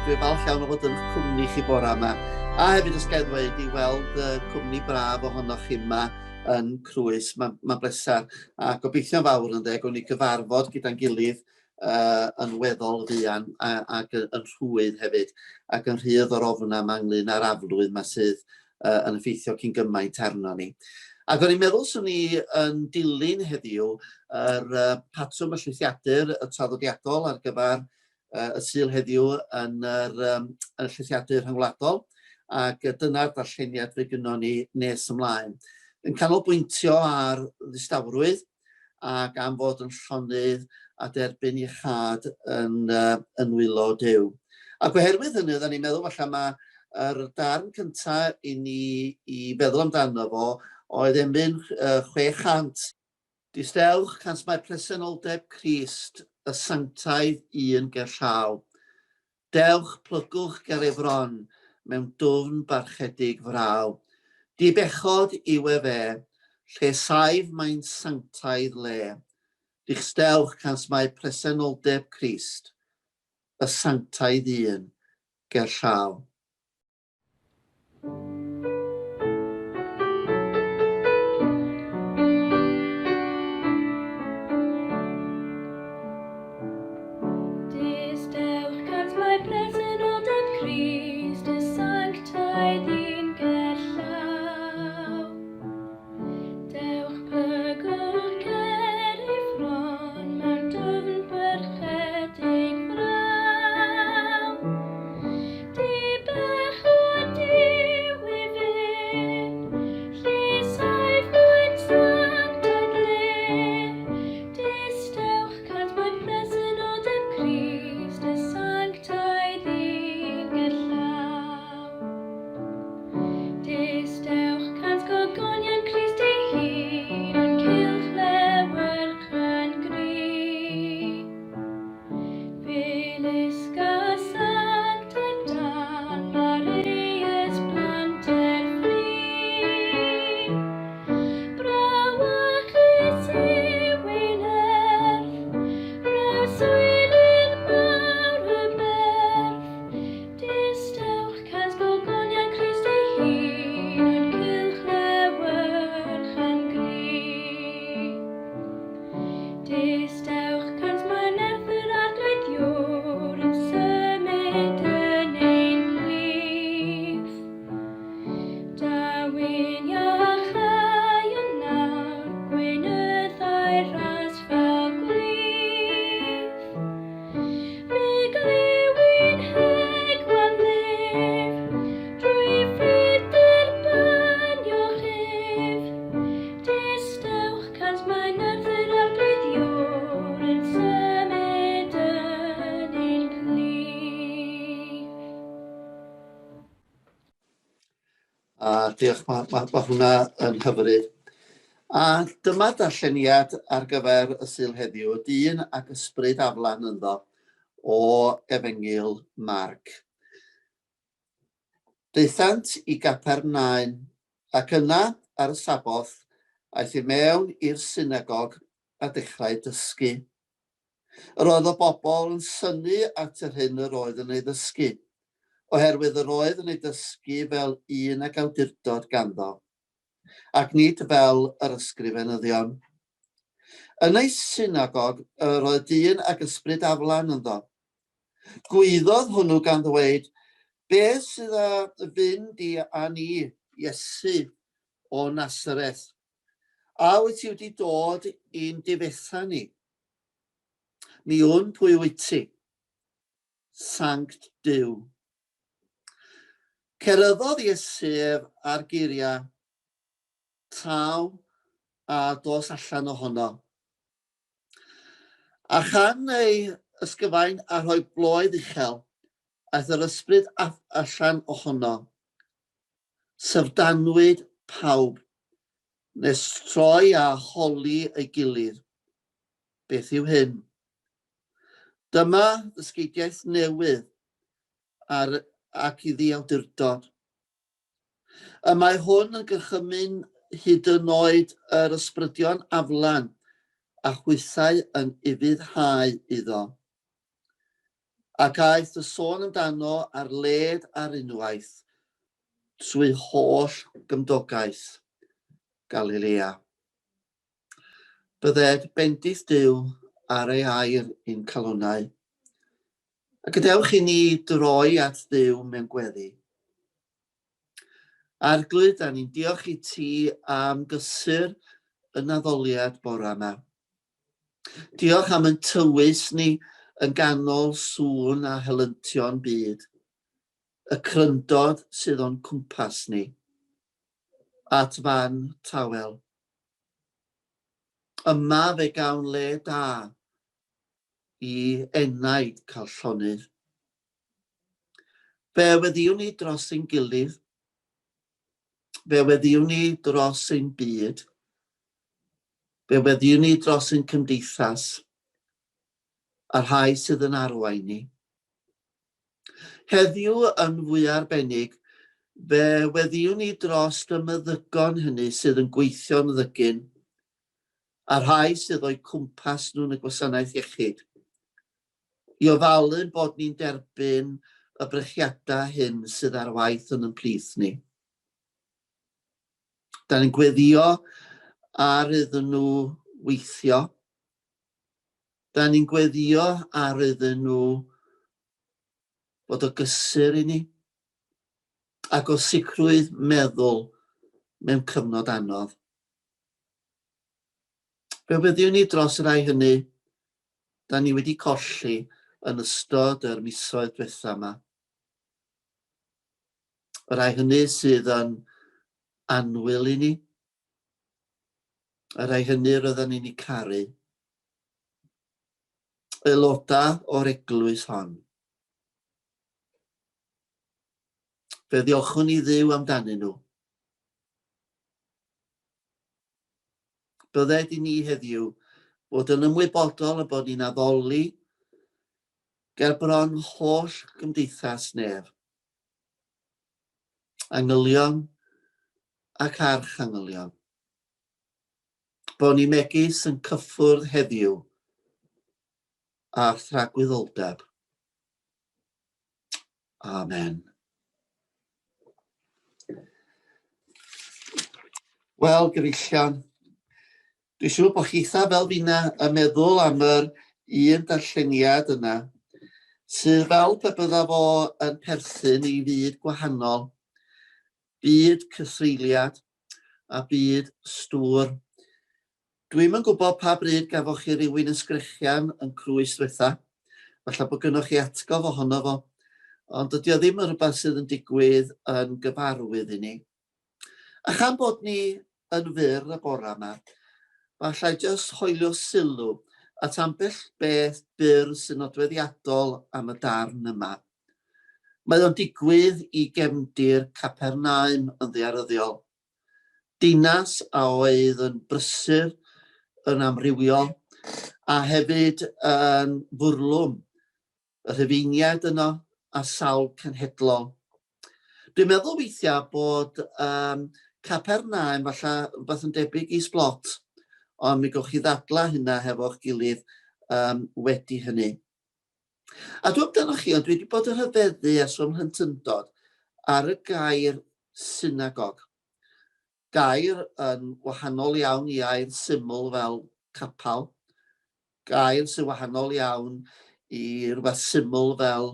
dwi'n falch iawn o fod yn cwmni chi bora yma. A hefyd os gael ddweud i weld y cwmni braf ohonoch chi yma yn Crwys. Mae'n ma bleser a gobeithio'n fawr yn deg, o'n i gyfarfod gyda'n gilydd uh, yn weddol fuan a, ac yn rhwydd hefyd ac yn rhydd o'r ofna yma ynglyn â'r aflwydd yma sydd uh, yn effeithio cyn gymaint arno ni. Ac o'n i'n meddwl swn i yn dilyn heddiw yr uh, patrwm y llithiadur y traddodiadol ar gyfer uh, y Sul heddiw yn yr, um, yn y llithiadur rhyngwladol, ac dyna'r darlleniad fe gynnon ni nes ymlaen. Yn canolbwyntio ar ddistawrwydd ac am fod yn llonydd a derbyn iechâd yn, uh, yn wylo Duw. Ac oherwydd hynny, oedden ni'n meddwl falle mae yr darn cyntaf i ni i feddwl amdano fo oedd emyn uh, 600. Distewch, cans mae presenoldeb Crist, y sanctaidd un ger llaw. Dewch, plygwch ger ei fron mewn dwfn barchedig fraw. Dibechod yw e fe, lle saif mae'n sanctaidd le. Distewch, cans mae presenoldeb Crist, y sanctaidd un, ger llaw. Distewch cant mae presenoldeb Crist y sanctaidd un gerllaw. Dewch plygwch ger ei fron mewn dwfn byrchedig fraw. Dibechod yw ei fyn, lle saif mae'n sanctaidd le. Distewch cant mae presenoldeb Crist y sanctaidd un gerllaw. Distewch cant gogoniant Crist ei hun yn cylch lewyrch yn gry. Felusga sanctaidd dan Marius plant er fri. Brawychus yw ei nerth, brawswylydd mawr y berth. Distewch cant gogoniant Crist ei hun yn cylch lewyrch yn gry. Distewch cant mae nerth yr Arglwydd Iwr yn symud yn ein plith. Daw i'n iachau yn nawr, gweinyddau'r ras fel gwlith. Fe glywyn heg wanlif, drwy ffydd derbynioch ef. Distewch, cans mae nerth yr Arglwydd Iôr yn symud yn ein plith. A diolch, mae, ma, ma hwnna yn hyfryd. A dyma darlleniad ar gyfer y Sul heddiw, y dyn ac ysbryd aflan ynddo o Efengyl Marc. Daethant i Gapernaum, ac yna, ar y Saboth, aeth i mewn i'r synagog a dechrau dysgu. Yr oedd y bobl yn synnu at yr hyn yr oedd yn ei ddysgu, oherwydd yr oedd yn ei dysgu fel un ag awdurdod ganddo, ac nid fel yr ysgrifenyddion. Yn ei synagog yr oedd dyn ag ysbryd aflan ynddo. Gwaeddodd hwnnw gan ddweud, Beth sydd â fynd i â ni, Iesu o Nasareth? A wyt ti wedi dod i'n difetha ni? Mi wn pwy wyt ti. Sanct Duw. Ceryddodd Iesu ef â'r geiriau, Taw a dos allan ohono. A chan ei ysgyfaint a rhoi bloedd uchel, aeth yr ysbryd allan ohono. Syfrdanwyd pawb, nes troi a holi ei gilydd, Beth yw hyn? Dyma ddysgeidiaeth newydd ar, ac iddi awdurdod. Y mae hwn yn gorchymyn hyd yn oed yr ysbrydion aflan a chwythau yn ufuddhau iddo. Ac aeth y sôn amdano ar led ar unwaith trwy holl gymdogaeth Galilea. Bydded bendith Duw ar ei air i'n calonnau. A gadewch i ni droi at Dduw mewn gweddi. Arglwydd, da ni'n diolch i ti am gysur y naddoliad bora yma. Diolch am yn tywys ni yn ganol sŵn a helyntion byd, y cryndod sydd o'n cwmpas ni, at fan tawel. Yma fe gawn le da i enaid cael llonydd. Fe weddïwn ni dros ein gilydd, fe weddïwn ni dros ein byd, fe weddïwn ni dros ein cymdeithas, a'r rhai sydd yn arwain ni. Heddiw yn fwy arbennig, fe weddïwn ni dros y meddygon hynny sydd yn gweithio'n ddygyn, a'r rhai sydd o'u cwmpas nhw yn y gwasanaeth iechyd, i ofalu'n bod ni'n derbyn y brechiadau hyn sydd ar waith yn yn plith ni. Da ni'n gweddio ar iddyn nhw weithio. Da ni'n gweddio ar iddyn nhw fod o gysur i ni ac o sicrwydd meddwl mewn cyfnod anodd. Fe weddiwn ni dros y rhai hynny da ni wedi colli yn ystod yr misoedd diwetha yma. Y rhai hynny sydd yn annwyl i ni, y rhai hynny rydyn ni'n eu caru, aelodau o'r eglwys hon. Fe ddiolchwn i Dduw amdanyn nhw. Bydded i ni heddiw fod yn ymwybodol y bod ni'n addoli ger bron holl gymdeithas nef. Angylion ac archangylion. Bod ni megis yn cyffwrdd heddiw â thragwyddoldeb. Amen. Wel, gyfeillion, dwi'n siŵr bod chitha fel finna yn meddwl am yr un darlleniad yna, sydd fel pe bydda fo yn perthyn i fyd gwahanol, byd cythreuliad a byd stŵr. Dwi'm yn gwybod pa bryd gafoch chi rywun yn sgrechian yn Crwys dwetha. Falla bod gynnoch chi atgof ohono fo, ond dydy o ddim yn rhywbeth sydd yn digwydd yn gyfarwydd i ni. A chan bod ni yn fyr y bora yma, falla i jyst hoelio sylw at ambell beth byr sy'n nodweddiadol am y darn yma. Mae o'n digwydd i gefndir Capernaum yn ddaearyddiol. Dinas a oedd yn brysur, yn amrywiol, a hefyd yn fwrlwm, y Rhufeiniaid yno a sawl cenhedlol. Dwi'n meddwl weithiau bod um, Capernaum falle rhywbeth yn debyg i Sblot, ond mi gewch chi ddadlau hynna hefo'ch gilydd um, wedi hynny. A dwi'n amdanoch chi, ond dwi wedi bod yn rhyfeddu ers fy mhlentyndod ar y gair synagog. Gair yn wahanol iawn i air syml fel capel. Gair sy'n wahanol iawn i rywbeth syml fel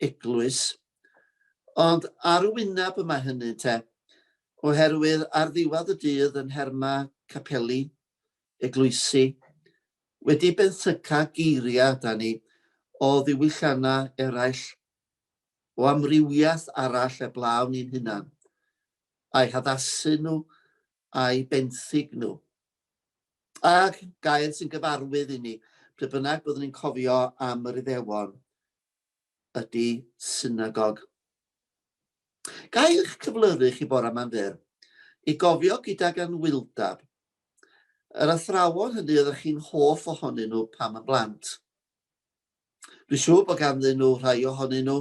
eglwys. Ond ar y wyneb y mae hynny te, oherwydd ar ddiwedd y dydd yn nhermau capeli, eglwysi, wedi benthyca geiriau 'da ni o ddiwylliannau eraill, o amrywiaeth arall eblaw ni'n hunan, a'u haddasu nhw a'u benthyg nhw. Ac gair sy'n gyfarwydd i ni, pryd bynnag byddwn ni'n cofio am yr Iddewon, ydy synagog. Ga i eich cyflyru chi bore yma'n fyr, i gofio gydag anwyldeb yr athrawon hynny oeddech chi'n hoff ohonyn nhw pan yn blant. Dwi'n siŵr bod ganddyn nhw rhai ohonyn nhw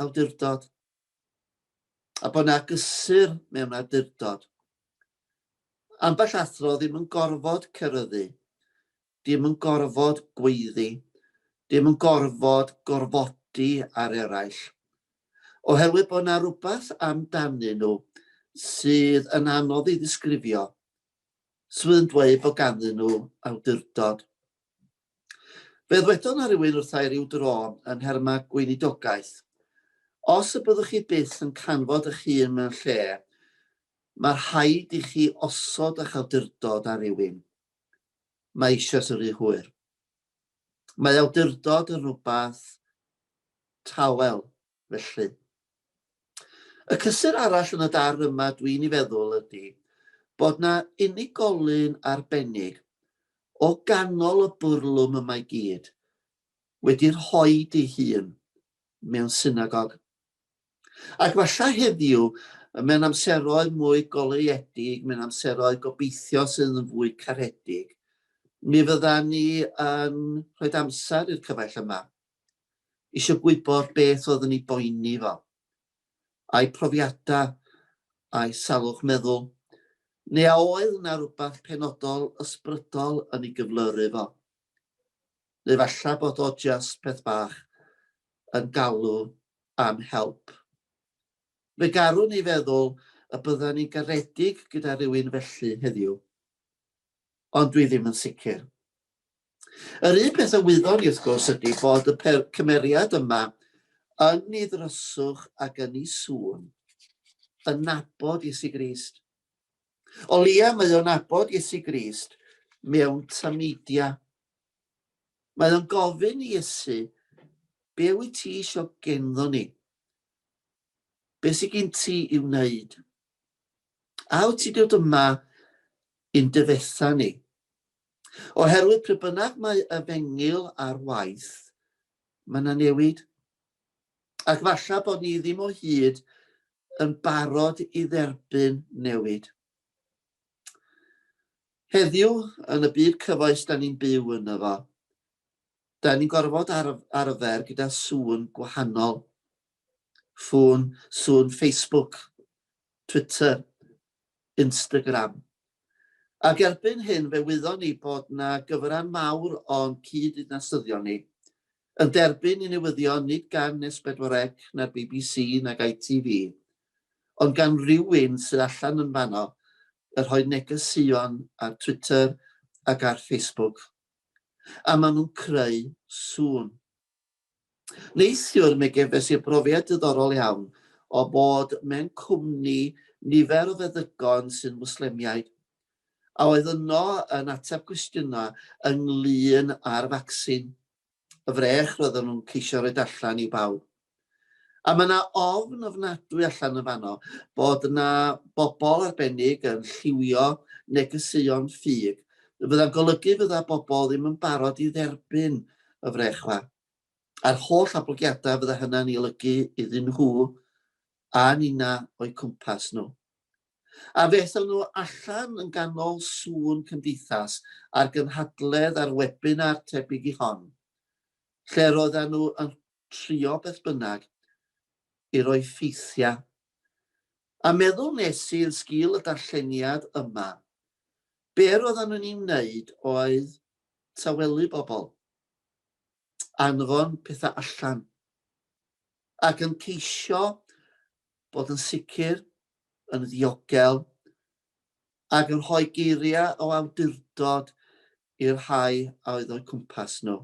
awdurdod, a bod 'na gysur mewn awdurdod. Ambell athro ddim yn gorfod ceryddu, dim yn gorfod gweiddi. Dim yn gorfod gorfodi ar eraill. Oherwydd bod 'na rywbeth amdanyn nhw sydd yn anodd i ddisgrifio, sydd yn dweud bod ganddyn nhw awdurdod. Fe ddwedodd 'na rywun wrtha i ryw dro yn nhermau gweinidogaeth, os y byddwch chi byth yn canfod eich hun mewn lle, mae rhaid i chi osod eich awdurdod ar rywun. Mae eisoes yn rhy hwyr. Mae awdurdod yn rhywbeth tawel, felly. Y cysur arall yn y darn yma dwi'n ei feddwl ydy bod 'na unigolyn arbennig o ganol y bwrlwm yma i gyd wedi rhoid ei hun mewn synagog. Ac falla heddiw, mewn amseroedd mwy goleuedig, mewn amseroedd gobeithio sydd yn fwy caredig, mi fydda ni yn rhoi amser i'r cyfaill yma. Eisiau gwybod beth oedd yn ei boeni fo, a'i profiadau, a'i salwch meddwl, neu a oedd yna rhywbeth penodol ysbrydol yn ei gyflyru fo. Neu falle bod o just peth bach yn galw am help. Fe garwn i feddwl y byddan ni'n garedig gyda rhywun felly heddiw, ond dwi ddim yn sicr. Yr un peth a wyddon ni wrth gwrs ydy bod y cymeriad yma yn ei ddryswch ac yn ei sŵn yn nabod Iesu Grist. O leia mae o'n nabod Iesu Grist mewn tameidiau. Mae o'n gofyn i Iesu, be wyt ti eisiau genddo ni? Be sydd gen ti i'w wneud? A wyt ti dod yma i'n dyfetha ni? Oherwydd pryd bynnag mae efengyl ar waith, mae yna newid. Ac falle bod ni ddim o hyd yn barod i dderbyn newid. Heddiw, yn y byd cyfoes da ni'n byw yno fo, da ni'n gorfod arfer gyda sŵn gwahanol. Ffŵn, sŵn Facebook, Twitter, Instagram. Ac erbyn hyn fe wyddon ni bod 'na gyfran mawr o'n cyd-ddinasyddion ni yn derbyn i newyddion nid gan S4C na'r bbc nag ITV, ond gan rywun sydd allan yn fanno yn rhoi negeseuon ar Twitter ac ar Facebook. A maen nhw'n creu sŵn. Neithiwr mi gefais i brofiad diddorol iawn o bod mewn cwmni nifer o feddygon sy'n Fwslemiaid, a oedd yno yn ateb cwestiynau ynglyn â'r facsin, y frech roedden nhw'n ceisio roid allan i bawb. A mae yna ofn ofnadwy allan yn fanno bod yna bobl arbennig yn lliwio negeseuon ffug, fydda'n golygu fydda bobl ddim yn barod i dderbyn y frech 'ma. A'r holl ablygiadau fydda hynna'n ei olygu iddyn nhw a ninna o'u cwmpas nhw. A fe aethon nhw allan yn ganol sŵn cymdeithas ar gynhadledd ar webinar tebyg i hon, lle roedden nhw yn trio beth bynnag i roi ffeithiau. A meddwl nes i yn sgil y darlleniad yma, be roedden nhw'n ei wneud oedd tawelu bobl, anfon pethau allan, ac yn ceisio bod yn sicr, yn ddiogel, ac yn rhoi geiriau o awdurdod i'r rhai a oedd o'u cwmpas nhw.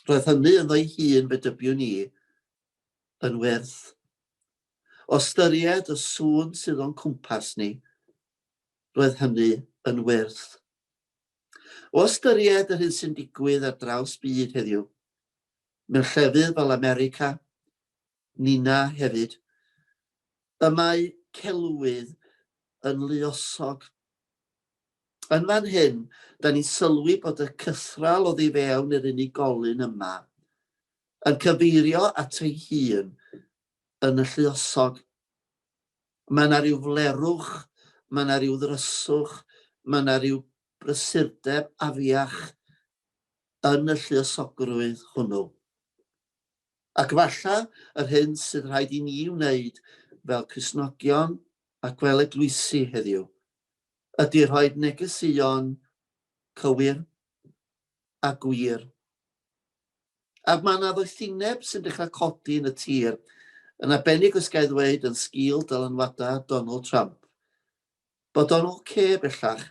Roedd hynny ynddo'i hun, fe dybiwn i, yn wyrth. O ystyried y sŵn sydd o'n cwmpas ni, roedd hynny yn wyrth. O ystyried yr hyn sy'n digwydd ar draws byd heddiw, mewn llefydd fel America, Nina hefyd, y mae celwydd yn luosog. Yn fan hyn, da ni'n sylwi bod y cythral oddi fewn i'r unigolyn yma yn cyfeirio at ei hun yn y lluosog. Mae yna ryw flerwch, mae yna ryw ddryswch, mae yna ryw brysurdeb afiach yn y lluosogrwydd hwnnw. Ac falle yr hyn sydd rhaid i ni wneud fel Cristnogion ac fel eglwysi heddiw ydy rhoi negeseuon cywir a gwir. A mae yna ddoethineb sy'n dechrau codi yn y tir, yn arbennig os ga i ddweud yn sgil dylanwadau Donald Trump, bod o'n ocê bellach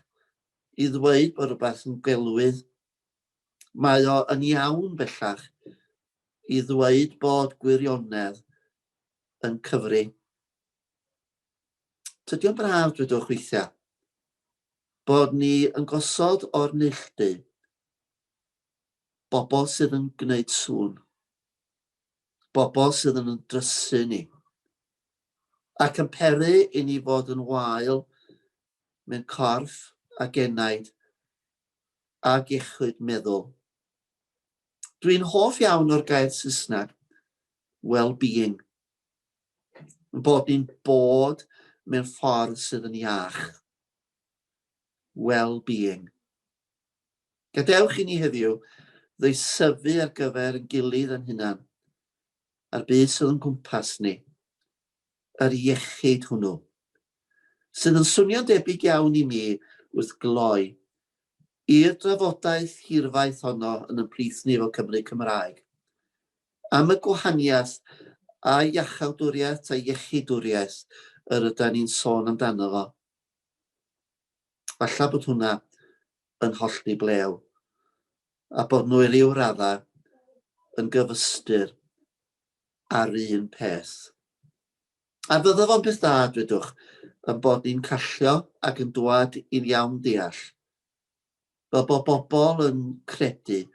i ddweud bod rhywbeth yn gelwydd. Mae o yn iawn bellach i ddweud bod gwirionedd yn cyfri. Tydi o'n braf, dwedwch weithiau, bod ni yn gosod o'r neilltu bobl sydd yn gwneud sŵn, bobl sydd yn drysu ni, ac yn peri i ni fod yn wael mewn corff ac enaid ac iechyd meddwl. Dwi'n hoff iawn o'r gair Saesneg, well-being. Bod ni'n bod mewn ffordd sydd yn iach. Well-being. Gadewch i ni heddiw ddeisyfu ar gyfer yn gilydd a'n hunan, a'r byd sydd o'n gwmpas ni, yr iechyd hwnnw, sydd yn swnio'n debyg iawn i mi wrth gloi, i'r drafodaeth hirfaith honno yn yn plith ni fel Cymry Cymraeg, am y gwahaniaeth a iachawdwriaeth a iechydwriaeth yr ydan ni'n sôn amdano fo. Falla bod hwnna yn hollti blew, a bod nhw i ryw raddau yn gyfystyr â'r un peth. A fydda fo'n beth da, dwedwch, yn bod ni'n callio ac yn dwad i'n iawn deall, fel bod bobl yn credu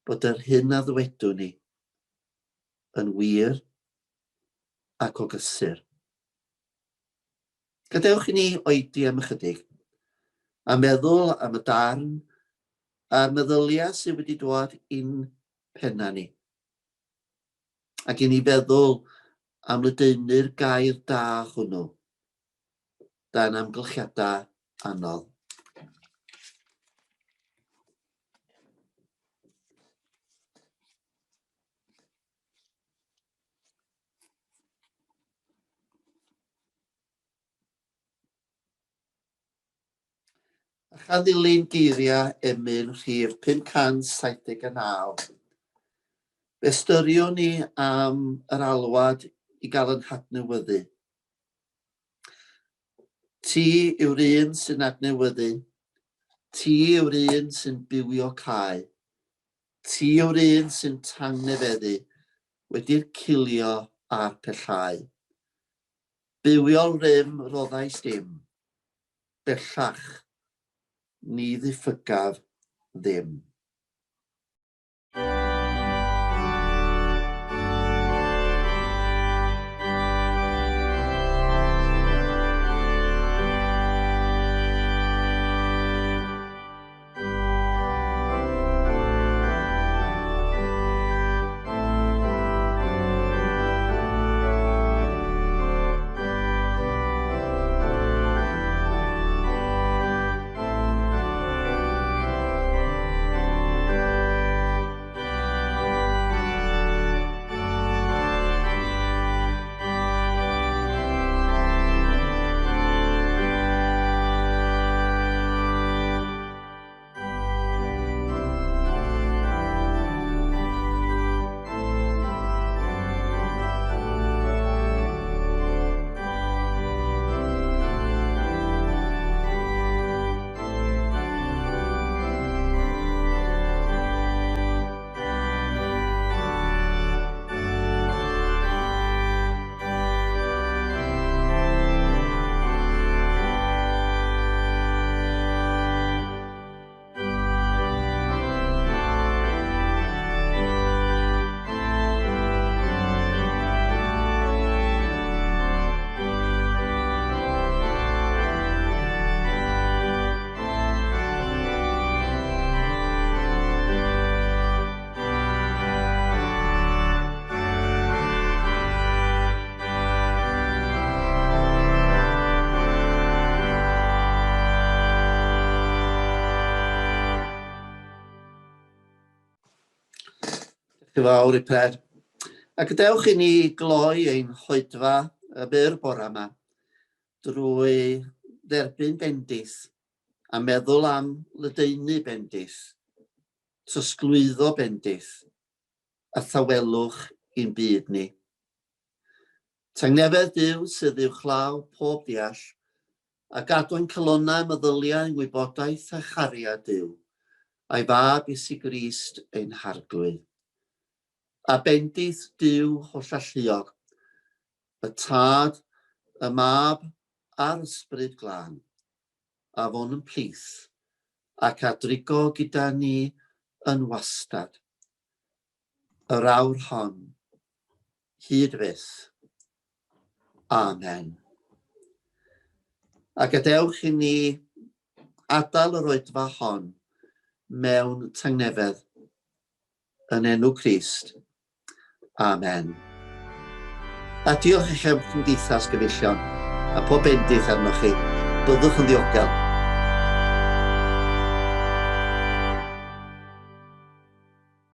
bod yr hyn a ddwedwn ni yn wir ac o gysur. Gadewch i ni oedi am ychydig, a meddwl am y darn a'r meddyliau sydd wedi dod i'n penna ni. Ac i ni feddwl am ledaenu'r gair da hwnnw, dan amgylchiadau anodd. A chan ddilyn geiriau emyn rhif 579, fe ystyriwn ni am yr alwad i gael yn hadnewyddu. Ti yw'r un sy'n adnewyddu, ti yw'r un sy'n bywio cae, Ti yw'r un sy'n tangnefeddu wedi'r cilio a'r pellhau. Bywiol rym roddais dim, bellach ni ddiffygaf ddim. Diolch yn fawr i Pred. A gadewch i ni gloi ein hoedfa y byr bore yma drwy dderbyn bendith a meddwl am ledaenu bendith, trosglwyddo bendith. a thawelwch i'n byd ni. Tangnefedd Duw sydd uwchlaw pob deall, a gadw ein calonnau, meddyliau, yng ngwybodaeth a chariad Duw, a'i Fab Iesu Grist ein Harglwydd. A bendith Duw hollalluog, y Tad, y Mab a'r Ysbryd Glân, a fo'n yn plith, ac a drigo gyda ni yn wastad, yr awr hon, hyd fyth. Amen. A gadewch i ni adael yr oedfa hon mewn tangnefedd yn enw Crist. Amen. A diolch i chi am cymdeithas gyfeillion, a pob bendith arnoch chi. Byddwch yn ddiogel.